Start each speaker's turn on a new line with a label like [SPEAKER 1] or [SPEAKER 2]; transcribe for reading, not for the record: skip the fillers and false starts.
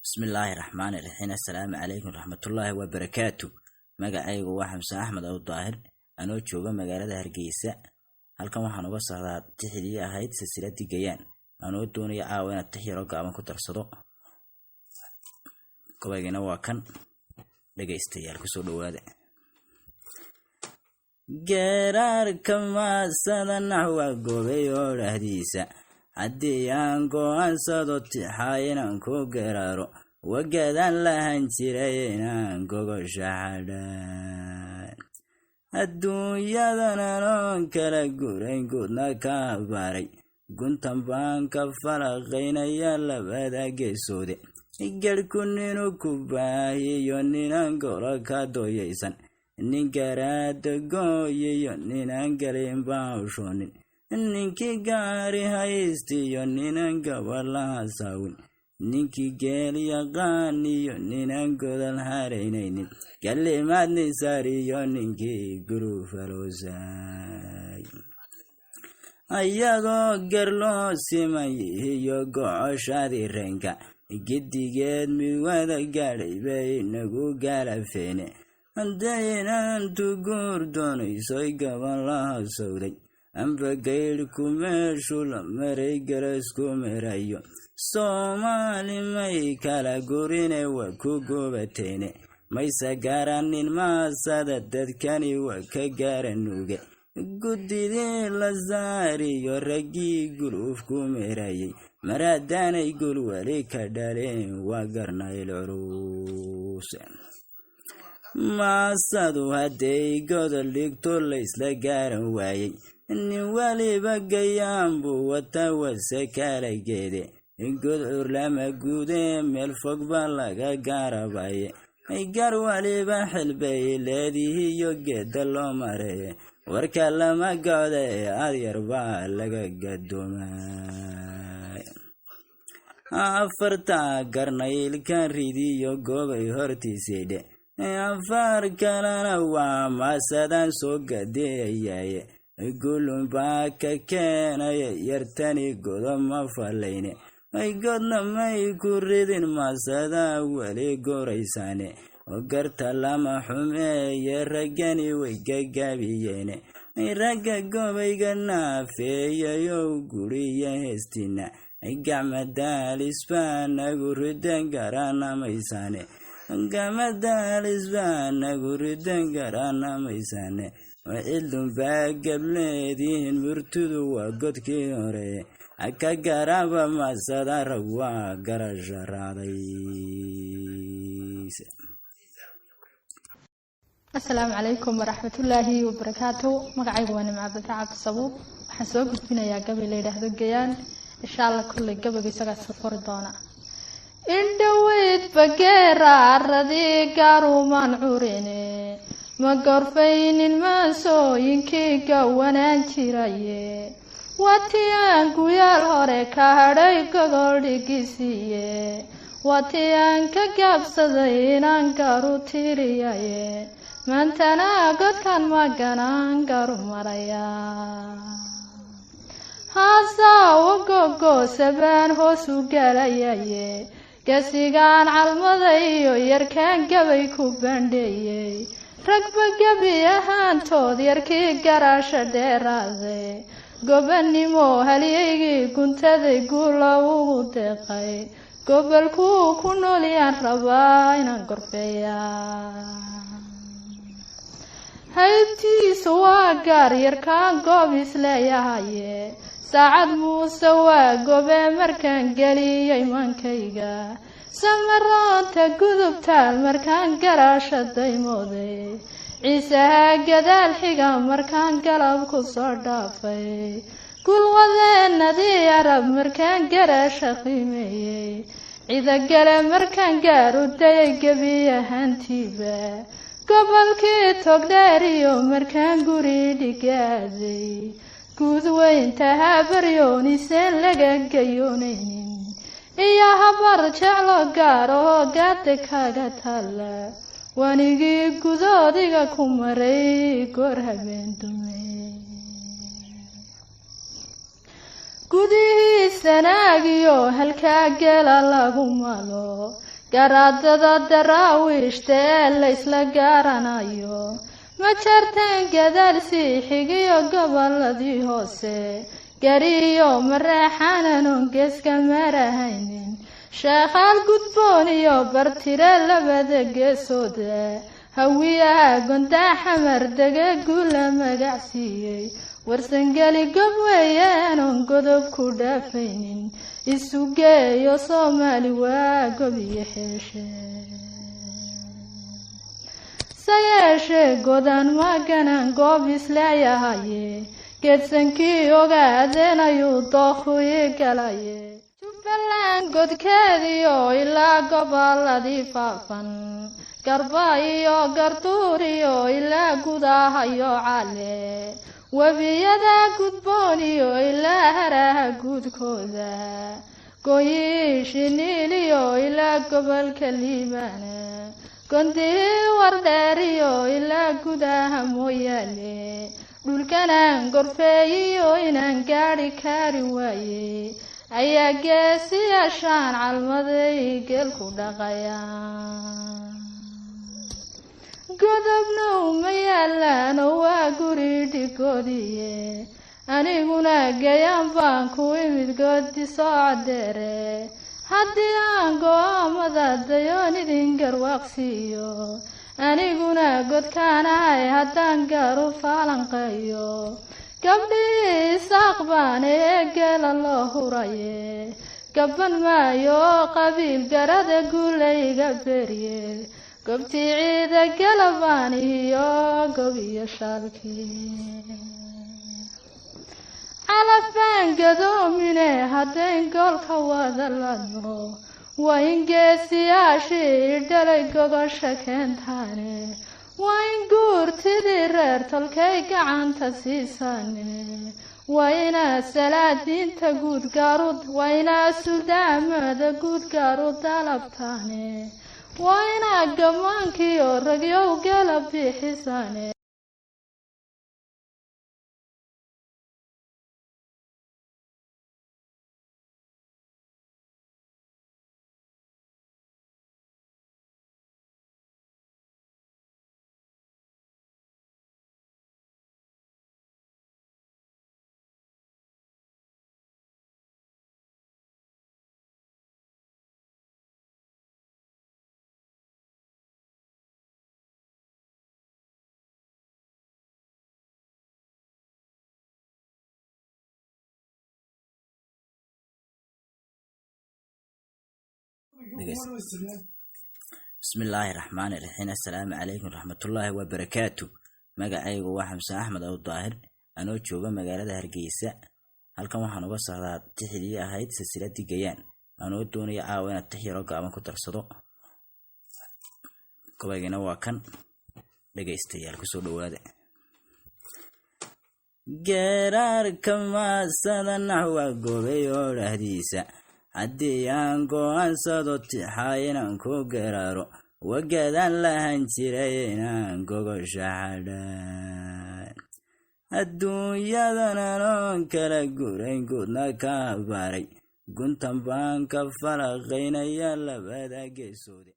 [SPEAKER 1] Bismillaahi raxmaani raxiim. Assalaamu calaykum raxmatullaahi wabarakaatu. Magacaygu waa Xamse Axmed Aw Daahir, anoo jooga magaalada Hargeysa. Halkan waxaan uga socdaa tixdii ahayd silsiladii Gayaan, anoo doonaya caawa inaad tix yaroo gaaban ku darsado. Gobaygina waa kan, dhegaystayaal kusoo dhawaada. Geeraarka maasada naxwa gobay oo dhahdiisa, haddii aan go'aansado tixaa inaan ku geraaro, wagadaan lahan jiray inaan gogosha xadhaan. Adduunyadan anoon kala gurayn, guudna ka baaray, guntan baan ka falaqaynaya labada geesoode. Garhku ninu ku baahiyo ninaan golo ka dooyaysan, nin garaada gooyiyo ninaan gelin baawshoonin, ninkii gaari haystiyo ninaan gabadh hasaawin, ninkii geel yaqaaniyo ninaan godol haraynaynin, galimaadnisaariyo ninkii gurufaloosay, ayadoo gar loo simay iyo gocoshadii reenka, gedigeed mid wada gaadhay bay nagu gaalafeene. Haddaynantu guur doonaysoy gaban la hasowday, amba gaydhku meeshu la maray garasku merayo, Soomaali may kala gurine waa ku gubateene. Mayse garanin maasada dadkani waa ka gaaranuuge, guddidii la saariyo raggii guluuf ku merayay, mar haddaanay gul weli ka dhalin waa garnayl culus. Maasadu hadday godol dhigto laysla gaaran waayey, nin weliba gayaan buu wata wase kala geede. Godcur lama guudee meel fog baa laga gaarabaye, gar waliba xilbay leedihiyo geeda loo mareeye. Warka lama gocda ee adyar baa laga gadoomay. Afartaa garnaylka ridiyo goobay hortiisidhe, afar kalena waa maasadaan soo gadeeyaye. Gulun baa ka keenaya yartani godo ma fallayne, godna may ku ridin maasadaa weli goraysaane. Garta lama xumeeye raggani way gagaabiyeene. Ragga gobayga naafeeyayow guriya heestina, gacmadaalis baa nagu ridan garanamaysane, gacmadaalis baa nagu ridan garanamaysane. Cidlun baa gableedihin murtidu waa godkii hore, ka garaba masada rag waa garasha raadays.
[SPEAKER 2] Asalaamu calaykum waraxmatullaahi wabarakaatu. Magacaygu waa Nimca Badre Cabdisabuub. Waxaan soo gudbinayaa gabay la yidhaahdo Gayaan. Insha Allah kulley gabayga isagaa soo qori doona. Indhoweyd bageeraaradii gaarumaan curine, ma gorfaynin maansooyinkii gawanaan jiraye. Watii aan guyaal hore ka hadhay gogol dhigisiiye, watii aan ka gaabsaday inaan garu tiriyaye. Maantana godkan maganaan garu maraya, haasawo gogoosabaan hoos u galayaye. Gasigaan calmada iyo yarkaan gabay ku bandheeyey, ragba gebi ahaantood yarkii garaasha dheeraaday. Gobanimo halyaygii guntaday guula ugu deeqay, gobolkuu ku noolyaan rabaa inaan gorfeeya. Haybtiisu waa gaar yarkaan goob isleeyahaye, Saacad Muuse waa gobe markaan geliyay maankayga. Samaroonta gudubtaal markaan garaasha daymooday, Ciisaha gadaal xiga markaan galab ku soo dhaafay. Gulwadeenadii Arab markaan garaasha qiimeeyey, Cidagale markaan gaar u dayay gebi ahaantiiba. Gobolkii Togdheeriyo markaan guri dhigaaday, guud weynta Habaryooniseen laga gayoonaynin, iyo Habar Jeclo gaar oo gaada kaga taalla, wanigii gudoodiga ku maray goor habeen dumay. Gudihii Sanaagiyo halkaa geela lagu malo, garaadada Daraawiishta ee laysla gaaranayo, ma jarteen gadaal sii xigiyo gobolladii hoose, gariyo Mareexaananon geeska marahaynin, Sheekhaal gudboon iyo Bartire labada geesooda, Hawiyaha Gondaa Xamar dege guula magac siiyey, Warsangeli gob weeyaanon godob ku dhaafaynin, isu geeyo Soomaali waa gob iyo xeeshe. Se yeeshee godaan maganan goob isleeyahaye, geedsankii ogaadeen ayuu dookhuyi galaye, Jubbaland godkeediyo ilaa gobolladii faafan, Garba iyo Garduuriyo ilaa Gudahayo Cale, webiyada gudbooniyo ilaa haraha guudkooda, Gooyiishiniiliyo ilaa gobolka Liibaana, Gondihii Wardheeriyo ilaa gudaha Mooyaale, dhulkanaan gorfeeyiyo inaan gaadhi kari waaye, ayaa geesiyaashaan calmaday geel ku dhaqaya. Godobna uma yaalaan oo waa guri dhigoodiye, aniguna gayaan baan ku imid goodi socodheere, haddii aan go'aamada dayoon idin garwaaqsiiyo, aniguna godkaanahay haddaan gaaru faalanqeeyo, gabdhihii Isaaq baan ee geela loo huraye, gaban maayo qabiil garada guulayga berye, gobtii ciida galabaan iyo gob iyo shaalkii. Calaf baan gadoomine haddayn goolka wada ladno, waa in geesiyaashii dhalay gogosha keentaane, waa in guurtidii reer tolkay gacanta siisaane, waa inaa salaadiinta guudgaaru, waa inaa suldaamada guudgaaru dalabtaane, waa inaa gammaankiyo ragyow gela bixisaane.
[SPEAKER 1] Bismillaahi raxmaani raxiim. Assalaamu calaykum raxmatullaahi wabarakaatu. Magacaygu waa Xamse Axmed Aw Daahir, anoo jooga magaalada Hargeysa. Halkan waxaan uga socdaa tixdii ahayd silsiladii Gayaan, anoo doonaya caawa inaad tix yaroo gaaban ku darsado. Gabaygana waa kan, dhegaystayaal kusoo dhawaada. Geeraarka maasada naxwa gobay oo dhahdiisa, haddii aan go'aansado tixaa inaan ku geraaro, wagadaan lahan jiray inaan gogosha xadhaan, adduunyadan anoon kala gurayn, guudna ka baaray, guntan baan ka falaqaynaya labada geesoode.